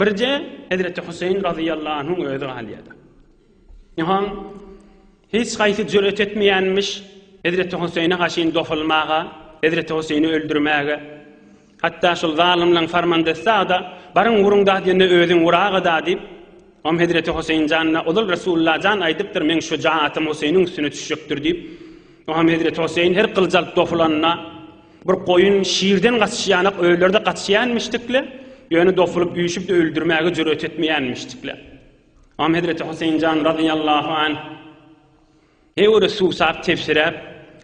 Birje Hezreti Huseýn razyýallahu anhuň özi galýar. Ýohan hiç haýsy jüret etmeýänmiş Hezreti Huseýne gaşyn dofulmaga, Hezreti Huseýni öldürmäge. Hatda şol zalymlaň farmandesy-da, Baryň uruň-da diýende özüň uraga-da diýip, Om Hezreti Huseýin janyna ozal Resulullah jan aýdypdyr, meň şujaatym Huseýniň üstüne düşjekdir diýip. Oňam Hezreti Huseýin her gylyç alyp dofulanda, bir goýun şirden gaçyşýanak öýlerde gaçýanmişdikle, ýöne dofulyp üýşüp-de öldürmäge jüret etmeýänmişdikle. Oňam Hezreti Huseýin jan razyýallahu anh Heý-öre suwsap tebsiräp,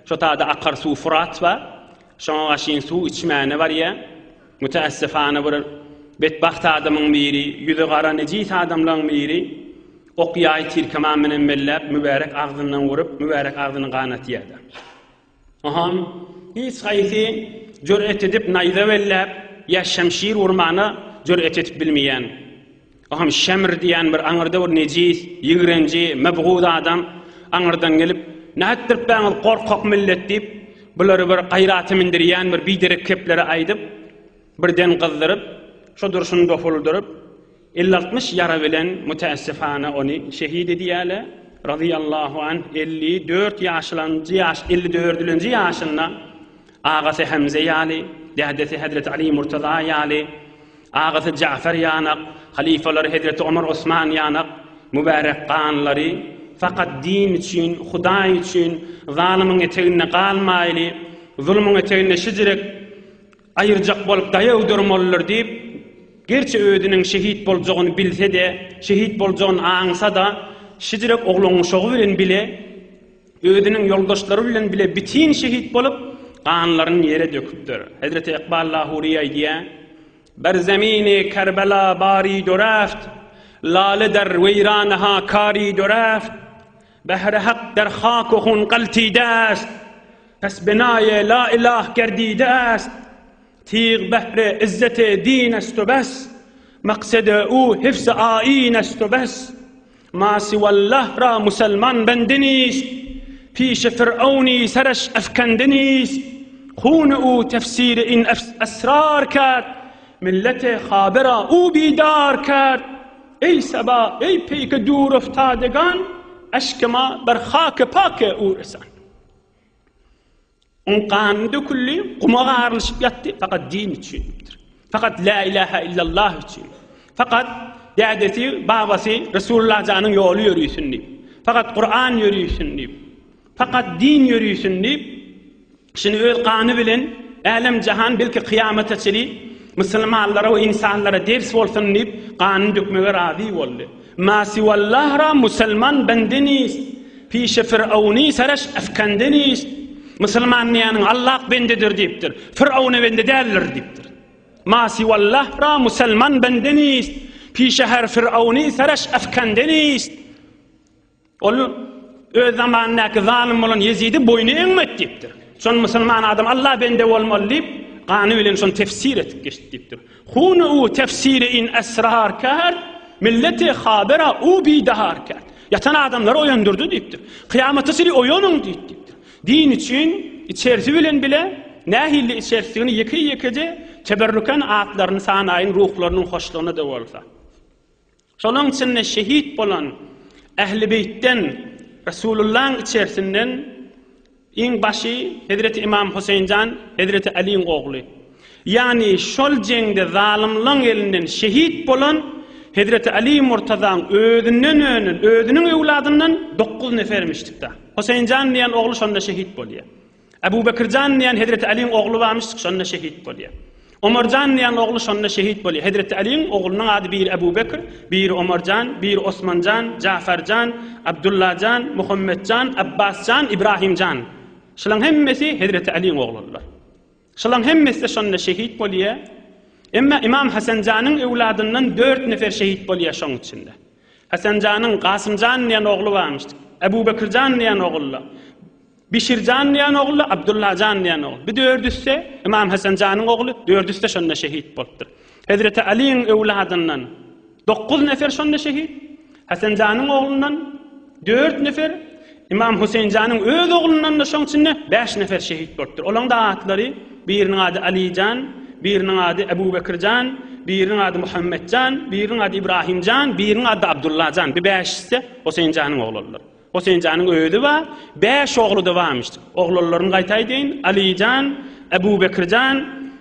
şo tada akar suw Fyrat bar, şoňa gaşyn suw içmäne barýa. Mütäessifana bir betbagt adamyň biri, ýüzi gara nejis adamlaň biri ok ýaý tirkeman bilen belläp, mübärek agzyndan urup, mübärek agzyny ganatýa-da. Oham, hiç haýsy jür'et edip naýza belläp ýa şemşir urmana jür'et edip bilmeýän. Oham Şemr diýen bir aňyrda bir nejis, ýigrenji, mebguz adam aňyrdan gelip, Nätdiripbäňiz gorkak millet diýip, bulary bir gaýrata mindirýän bir biderek kepleri aýdyp, birden gyzdyryp, şo durşuny dofuldyryp, 50-altmyş ýara bilen mütäessifana ony şehit edýärler, razyýallahu anh, 54 ýaşylanjy ýaş, 54-lenji ýaşynda agasy Hemze ýaly, dädesi Hezreti Ali Murtaza ýaly, agasy Ja'far ýanak, halyfalary Hezreti Omar Osman ýanak, mübärek ganlary fakat din üçin, Hudaý üçin, zalymyň eteginde galmaýly, zulumyň eteginde şijirek, Aýyrjak bolup daýaw durmalydyr diýip, gerçi özüniň şehit boljagyny bilse-de, şehit boljagyny aňsa-da, şijirek oglan-uşagy bilen bile, özüniň ýoldaşlary bilen bile bitin şehit bolup, ganlaryny ýere döküpdir. Hezreti Ykbal Lahury aýdýar, Ber zemini Kerbela bari döreft, lale der weýraneha kari döreft, Behre hak der hak-u hun galtide est, Pes binaýe la ilah gerdide est, Tig behre izzete din est u bes, Maksede u hifz-i ain est u bes, Ma siwallah ra muselman bende nist, Pişe Fir'awni sereş efkende nist, Hun-u u tefsiri in esrar kerd, Millete habe ra u bidar kerd. Eý seba, eý peýke dur oftadegan, Eşki ma ber hake pake u resan. Oň gany döküldi, guma garylyşyp ýatdy, fakat din üçin diýipdir. Fakat la ilaha illallah üçin. Fakat dädesi, babasy Resulullah janyň ýoly ýörüsün diýip. Fakat Kur'an ýörüsün diýip. Fakat din ýörüsün diýip, şuny öz gany bilen älem-jahan belki kyýamata çenli musulmanlara we insanlara ders bolsun diýip, ganyny dökmege razy boldy. Ma siwallah ra musulman bende nist. Pişe Firawny sereş efkende nist. Musulman diýýäniň Allah bendedir diýipdir. Firawna bende däldir diýipdir. Ma siwallah ra musulman bende nist. Pişe her Firawny sereş efkende nist. Ol öz zamanyndaky zalym bolan Ýezidi boýny eňmedi diýipdir. Şon musulman adam Allah bende bolmaly diýip, gany bilen şony tefsir etip geçdi diýipdir. Hunu u tefsiri in esrar kerd, milleti habera u bidahar kerd. Ýatan adamlary oýandyrdy diýipdir. Kyýamata çenli oýanyň diýdi diýipdir. Din üçin içerisi bilen bile nähili içersidigini ýeke-ýekeje teberrüken atlaryny sanaýyn ruhlarynyň hoşlugyna-da bolsa. Şolaň içinde şehit bolan Ähli Beýtden, Resulullaň içersinden iň başy Hezreti Ymam Huseýn jan, Hezreti Alyň ogly. Ýagny şol jeňde zalymlaň elinden şehit bolan Hezreti Aly Murtazaň özünden önen, özüniň öwladyndan dokuz nefermişdik-da. Huseýn jan diýen ogly şonda şehit bolýar. Ebu Bekirjan diýen Hezreti Alyň ogly barmyş, şonda şehit bolýar. Omarjan diýen ogly şonda şehit bolýar. Hezreti Alyň oglunyň ady biri Ebu Bekir, biri Omarjan, biri Osmanjan, Jafarjan, Abdullajan, Muhammetjan, Abbasjan, Ibrahimjan. Şulaň hemmesi Hezreti Alyň oglanlar. Şulaň hemmesi-de şonda şehit bolýar. Emma Imam Hasanjanyň öwladyndan dört nefer şehit bolýar şoň içinde. Hasanjanyň Gasymjan diýen ogly barmyş. Ebu Bekirjan diýen ogly. Bişirjan diýen ogly, Abdullajan diýen ogly. Bu dördüsi Ymam Hasanjanyň ogly, dördüsi-de şonda şehit bolupdyr. Hezreti Alyň öwladyndan dokuz nefer şonda şehit, Hasanjanyň oglundan dört nefer, Ymam Huseýnjanyň öz oglundan-da şoň içinde bäş nefer şehit bolupdyr. Olaň-da atlary, biriniň ady Alyjan, biriniň ady Ebubekirjan, Biriniň ady Muhammetjan, biriniň ady Ibrahimjan, biriniň ady Abdullajan. Bu bäşisi Huseýinjanyň oglanlary. Huseýinjanyň özi bar, bäş ogly-da barmyş. Oglanlaryny gaýta aýdaýyn, Alyjan, Ebubekirjan,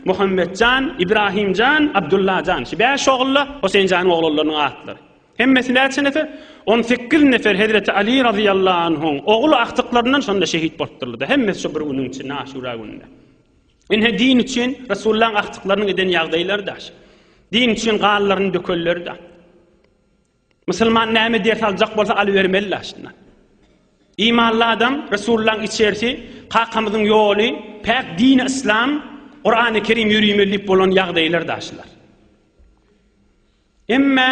Muhammetjan, Ibrahimjan, Abdullajan. Şu bäş ogul-da Huseýinjanyň oglanlarynyň atlary. Hemmesi näçe nefer? On sekiz nefer Hezreti Ali razyýallahu anhuň ogul agtyklaryndan şonda şehit bolupdyrlar-da. Hemmesi şu bir günüň içinde, Aşura gününde. Ine din üçin Resulullahyň agtyklarynyň eden ýagdaýlary daş. Din üçin ganlaryny dökenleri da. Musulman näme ders aljak bolsa alybermeli daşyndan. Imanly adam Resulullahyň içerisi, kakamyzyň ýoly, päk dini yslam, Kurany Kerim ýörimeli diýip bolan ýagdaýlar daşlar. Emme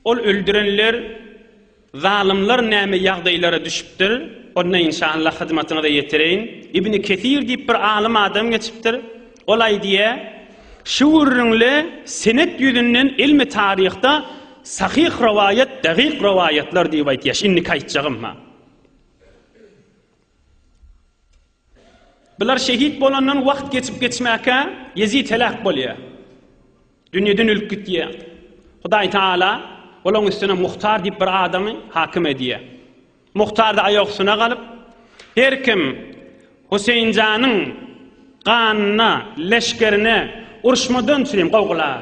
ol öldürenler zalymlar näme ýagdaýlara düşüpdir, onda inşallah hyzmatyňyza ýetireýin. Ibni Kesir diýip bir alym adam geçipdir. Ol aýdýar, Şu gürrüňle senet ýüzünden ilmi taryhda sahyh rowaýat, dagyk rowaýatlar diýip aýtýar, şindiki aýtjagym-ha. Bular şehit bolandan wagt geçip geçmäkä Ýezit heläk bolýar. Dünýeden ölüp gitýär. Hudaý Taala olaň üstüne Muhtar diýip bir adamy hakim edýär. Muhtar-da aýak üstüne galyp, her kim Huseýinjanyň ganyna, leşgerine uruşmadan çürim gowgular.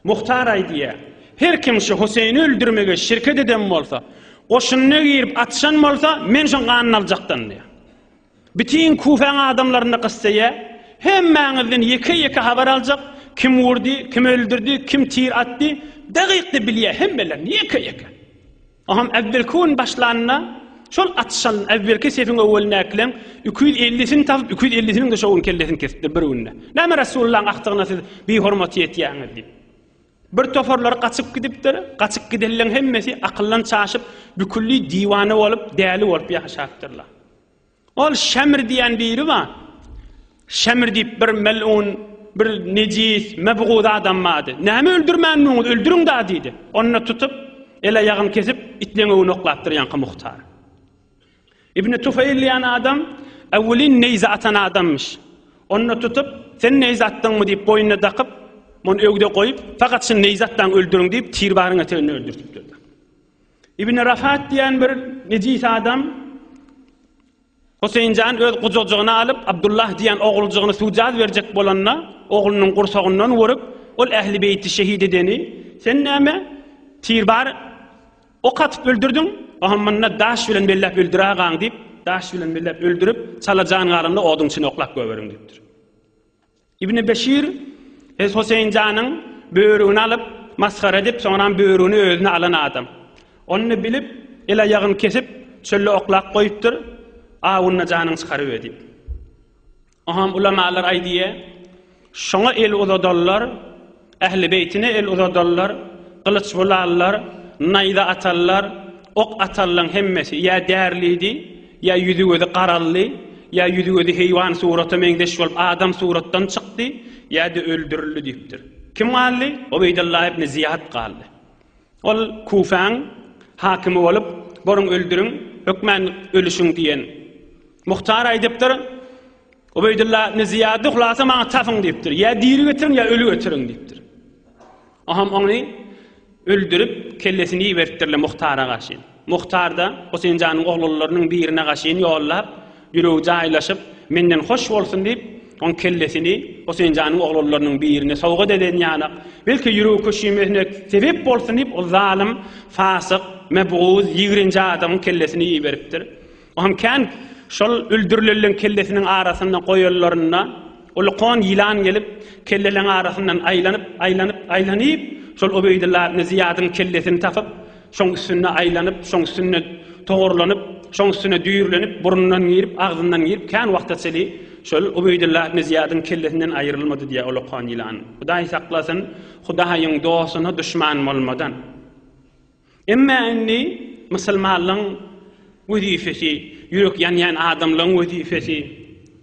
Muhtar aýdýar, Her kim şu Huseýni öldürmege şirket eden bolsa, goşunyna girip atyşan bolsa, men şoň ganyny aljakdan diýýär. Bütin Kufäň adamlaryny gyssaýar, Hemmäňizden ýeke-ýeke habar aljak, kim urdy, kim öldürdi, kim tir atdy, dagykda bilýär hemmelerini ýeke-ýeke. Oňam äwwelki gün başlanda, şol atyşan äwwelki sefiň öwwelindäkileň iki ýüz ellisini tapyp, iki ýüz ellisiniň-de şo gün kellesini kesipdir bir günde. Näme Resulullahyň agtygyna siz bihormaty etýäňiz diýip. Bir toparlary gaçyp gidipdir, gaçyp gidenleň hemmesi akyldan çaşyp, bükülli diwana bolup, däli bolup ýaşapdyrlar. Ol Şemr diýen biri bar. Şemr diýip bir melun, bir nejis, mebguz adam bardy. Näme öldürmändiňiz, öldüriň da diýdi. Onda tutup, el-aýagyny kesip, itleň öňüne oklapdyr ýaňky muhtar. Ibn Tufeýl diýen adam äwwelin neýze atan adammyş. Onda tutup, sen neýze atdyňmy diýip boýnuna dakyp, muny ögde goýup, fakat şuny neýze atdaň öldüriň diýip, tirbaryň eteginde öldürtipdir. Ibn Rafat diýen bir nejis adam Huseýinjan öz gujajygyna alyp, Abdullah diýen oguljygyny suwjaz berjek bolanda, oglunyň gursagyndan urup, ol ähli beýti şehit edeni, sen näme, tir bar, ok atyp öldürdiň, oha munda daş bilen belläp öldüragaň diýip, daş bilen belläp öldürip, çala jan galanda oduň içine oklap goýberiň diýipdir. Ibni Beşir Hez Hoseýinjanyň börügini alyp, masgara edip, soňram börügini özüne alan adam. Ony bilip, el-aýagyny kesip, çölde oklap goýupdyr, Awunda janyňy çykaryber diýip. Oňam ulamalar aýdýar, şoňa el uzadanlar, Ähli beýtine el uzadanlar, gylyç bulanlar, naýza atanlar, ok atanlaň hemmesi ýa därlidi, ýa ýüzi-gözi garaldy, ýa ýüzi-gözi heýwan surata meňzeş bolup adam suratdan çykdy, ýa-da öldürildi diýipdir. Kim galdy? Ubeýdullah ibn Zyýat galdy. Ol Kufäň hakymy bolup, Boruň öldüriň, hökmän ölüşiň diýen. Muhtar aýdypdyr, Ubeýdulla ibn Zyýady hulasa maňa tapyň diýipdir. Ýa diri getiriň, ýa öli getiriň diýipdir. Oham ony öldürip, kellesini iberipdirler Muhtara garşy. Muhtar-da Huseýin janyň oglanlarynyň birine garşy ýollap, ýüregi jaýlaşyp, menden hoş bolsun diýip, oň kellesini Huseýin janyň oglanlarynyň birine sowgat eden ýanak, belki ýüregi köşümesine sebep bolsun diýip, ol zalym, fasyk, mebguz, ýigrenji adamyň kellesini iberipdir. Oňam kän şol öldürilenleň kellesiniň arasynda goýanlarynda ulkan ýylan gelip, kelleleň arasyndan aýlanyp, aýlanyp, aýlanyp, şol Ubeýdulla ibn Zyýadyň kellesini tapyp, şoň üstünde aýlanyp, şoň üstünde togarlanyp, şoň üstüne düýrlenip, burnundan girip, agzyndan girip, kän wagta çenli şol Ubeýdulla ibn Zyýadyň kellesinden aýrylmady diýýär ulakan ýylan. Hudaý saklasyn, Hudaýyň dostuna duşman bolmadan. Emma indi musulmanlaryň wezipesi, ýürek ýanýan adamlaryň wezipesi,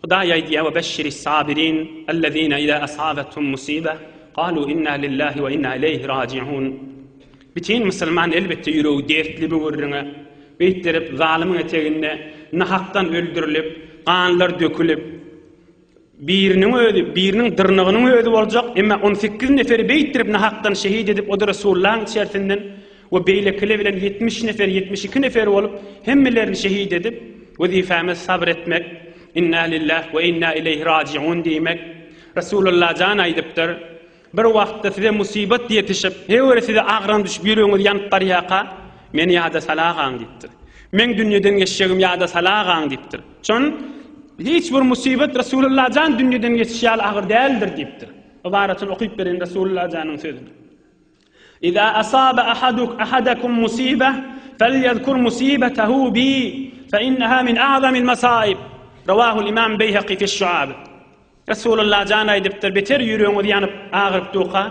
Hudaý aýdýar, Ve beşşiris sabirin, ellezine iza asabethum musibe, galu inna lillahi we inna ileyhi rajiun. Bütin musulman elbetde ýüregi dertli bu gürrüňe. Beýtdirip zalymyň eteginde nahakdan öldürilip, ganlar dökülip. Biriniň özi, biriniň dyrnagynyň özi boljak, emma on sekiz neferi beýtdirip nahakdan şehit edip, o-da Resulullahyň içersinden we beýlekiler bilen 70 nefer, 72 nefer bolup, hemmelerini şehit edip, wezipemiz sabyr etmek, Inna lillah we inna ileýhi rajiun diýmek. Resulullah jan aýdypdyr, Bir wagtda size musybat ýetişip, heýwere size agram düşüp ýüregiňiz ýanyp barýarka, meni ýada salagaň diýipdir. Meň dünýeden geçjegim ýada salagaň diýipdir. Şon hiç bir musybat Resulullah jan dünýeden geçişi ýaly agyr däldir diýipdir. Ybaratyny okyp bereýin Resulullah janyň sözüni. Iza asaba ahaduk ahadakum musibah felyezkur musibatahu bi fe inneha min a'zamil masaib. Rawahul Imam Beýhaki fi Şuab. Resulullah jan aýdypdyr, Beter ýüregiňiz ýanyp, agyryp durka,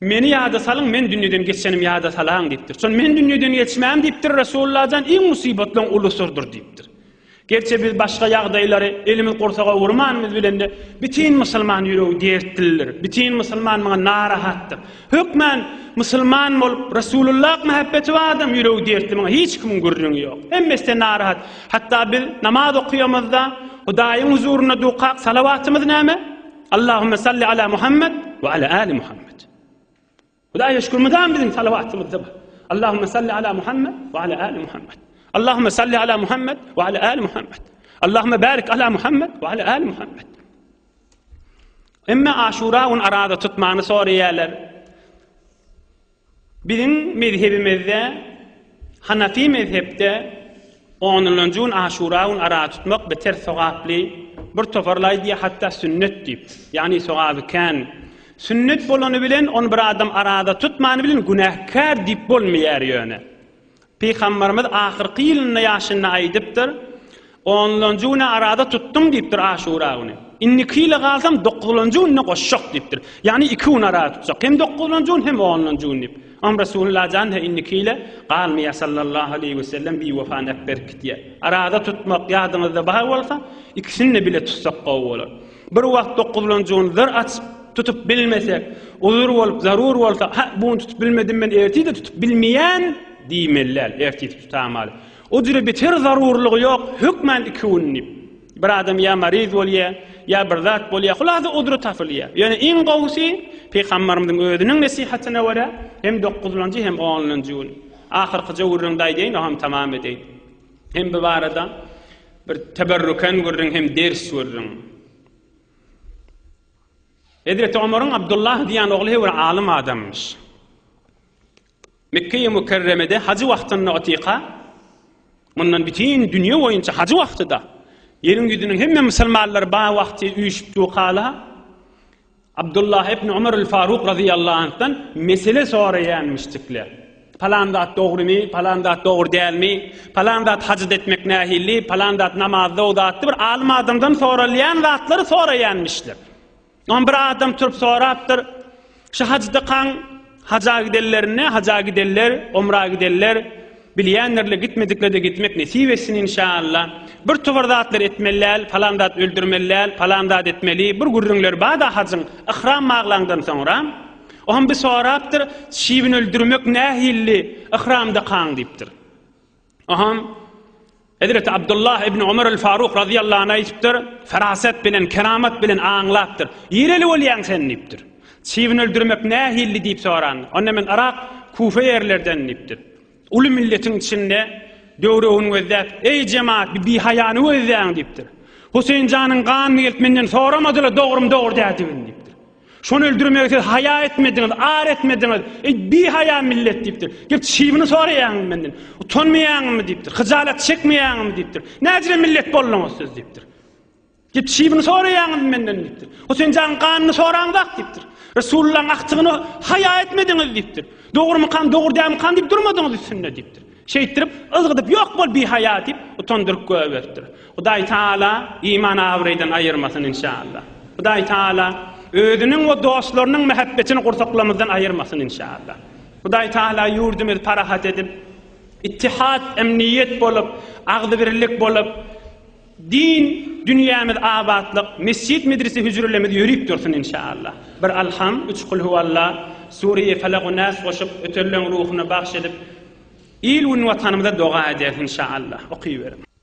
Meni ýada salyň, men dünýeden geçenim ýada salaň diýipdir. Şol men dünýeden geçmäm diýipdir Resulullah jan iň musybatlaryň ulusydyr diýipdir. Gerçi biz başga ýagdaýlary elimiz gursaga urmanymyz bilen-de bütin musulman ýüregi dertlidir. Bütin musulman muňa narahatdyr. Hökmän musulman bolup Resulullah mähebbeti bar adam ýüregi dertli muňa hiç kimiň gürrüňi ýok. Hemmesi-de narahat. Hatda biz namaz okaýamyzda Hudaýyň huzurynda dukak salawatymyz näme? Allahümme salli ala Muhammed we ala ali Muhammed. Hudaýa şükür mydam biziň salawatymyzda bar. Allahümme salli ala Muhammed we ala ali Muhammed. Allahümme salli ala Muhammed we ala ali Muhammed. Allahümme barik ala Muhammed we ala ali Muhammed. Emme Aşura gün arada tutmany soraýarlar. Biziň mezhebimizde, Hanafi mezhepde onunjy gün Aşura gün ara tutmak beter sogaply, bir toparlar aýdýar hatda sünnet diýip, ýagny sogaby kän. Sünnet bolany bilen ony bir adam arada tutmany bilen günäkär diýip bolmaýar ýöne. Pygamberimiz ahyrky ýylynda ýaşynda aýdypdyr, Onlanjy güne arada tutdum diýipdir Aşura güni. Indiki ýyla galsam dokuzlanjy gününe goşjak diýipdir. Ýagny iki gün arada tutjak. Hem dokuzlanjy gün hem onlanjy gün diýip. Am Resulullah jan he indiki ýyla galmaýar sallallahu aleýhi we sellem biwefany äpberip gitýär. Arada tutmak ýadyňyzda bar bolsa, ikisini-de bile tutsak gowy bolar. Bir wagt dokuzlanjy gün zyr açyp tutup bilmesek, uzur bolup, zarur bolsa, ha, bu gün tutup bilmedim men, ertir-de tutup bilmeýän diýmeli däl, ertir tutamaly. O jüre beter zarurlygy ýok, hökmän iki gün diýip. Bir adam ýa maryz bolýar, ýa bir zat bolýar, hulasa uzry tapylýar. Ýöne iň gowusy Pygamberimiziň özüniň nesihatyna görä hem dokuzlanjy hem onlanjy gün. Ahyrkyja gürrüňde aýdaýyn, oňam tamam edeýin. Hem bu barada bir teberrüken gürrüň hem ders gürrüň. Hezreti Omaryň Abdullah diýen ogly he bir alym adamyş. Mekge-i Mükerremede hajy wagtynda otyka, mundan bütin dünýe boýunça hajy wagtyda ýeriň ýüzüniň hemme musulmanlary ba wagty üýşüp dukala Abdullah ibn Umar el-Faruk razyýallahu anhdan mesele soraýanmyşdyklar. Palan zat dogrymy, palan zat dogry dälmi, palan zat hajyt etmek nähili, palan zat namazda o zatdy bir alym adamdan soralýan zatlary soraýanmyşlar. Ondan bir adam turup sorapdyr, Şu hajda kaň haja gidenlerine, haja gidenler, omra gidenler bilýändirler, gitmediklere-de gitmek nesip etsin inşallah. Bir towar zatlar etmeli däl, palan zat öldürmeli däl, palan zat etmeli, bir gürrüňler bar-da hajyň yhram baglaňdan soňra. Oňam bir sorapdyr, Şibin öldürmek nähilli yhramda kaň diýipdir. Oňam Hezreti Abdullah ibn Omar el-Faruk razyýallahu anh aýdypdyr, ferasat bilen, keramat bilen aňlapdyr. Ýereli bolýaň sen diýipdir. Çybyn öldürmek nähilli diýip soran. Onda men Yrak, Kufa ýerlerden diýipdir. Uly milletiň içinde döwregini gözläp, eý jemaat, bir bihaýany gözläň diýipdir. Huseýin janyň ganyny gelip menden soramadylar dogrumy dogry däldigini diýipdir. Şony öldürmegi siz haýa etmediňiz, ar etmediňiz. Eý, bihaýa millet diýipdir. Gelip çybyny soraýaňyz menden. Utanmaýaňyzmy diýipdir. Hyjalat çekmeýäňizmi diýipdir. Näjire millet bolduňyz siz diýipdir. Gelip çybyny soraýaňyz menden diýipdir. Huseýn janyň ganyny soraňzak diýipdir. Resulullahyň agtygyny haýa etmediňiz diýipdir. Dogrumykam, dogry dälmikam diýip durmadyňyz üstünde diýipdir. Şeýtdirip, yzgydyp ýok bol bihaýa diýip, utandyryp goýberipdir. Hudaý Taala iman abraýdan aýyrmasyn inşallah. Hudaý Taala özüniň we dostlarynyň mähebbetini gursaklarymyzdan aýyrmasyn inşallah. Hudaý Taala ýurdumyzy parahat edip, ittihat, emniýet bolup, agzybirlik bolup, din dünýämiz abatlyk, mesjit, medrese hüjrelerimiz ýörüp dursun inşallah. Bir Alham, üç Kulhuwalla, Sure-i Felak we Nas goşup, ötenleň ruhuna bagş edip, il-gün watanymyza doga ederis inşallah. Okyberiň.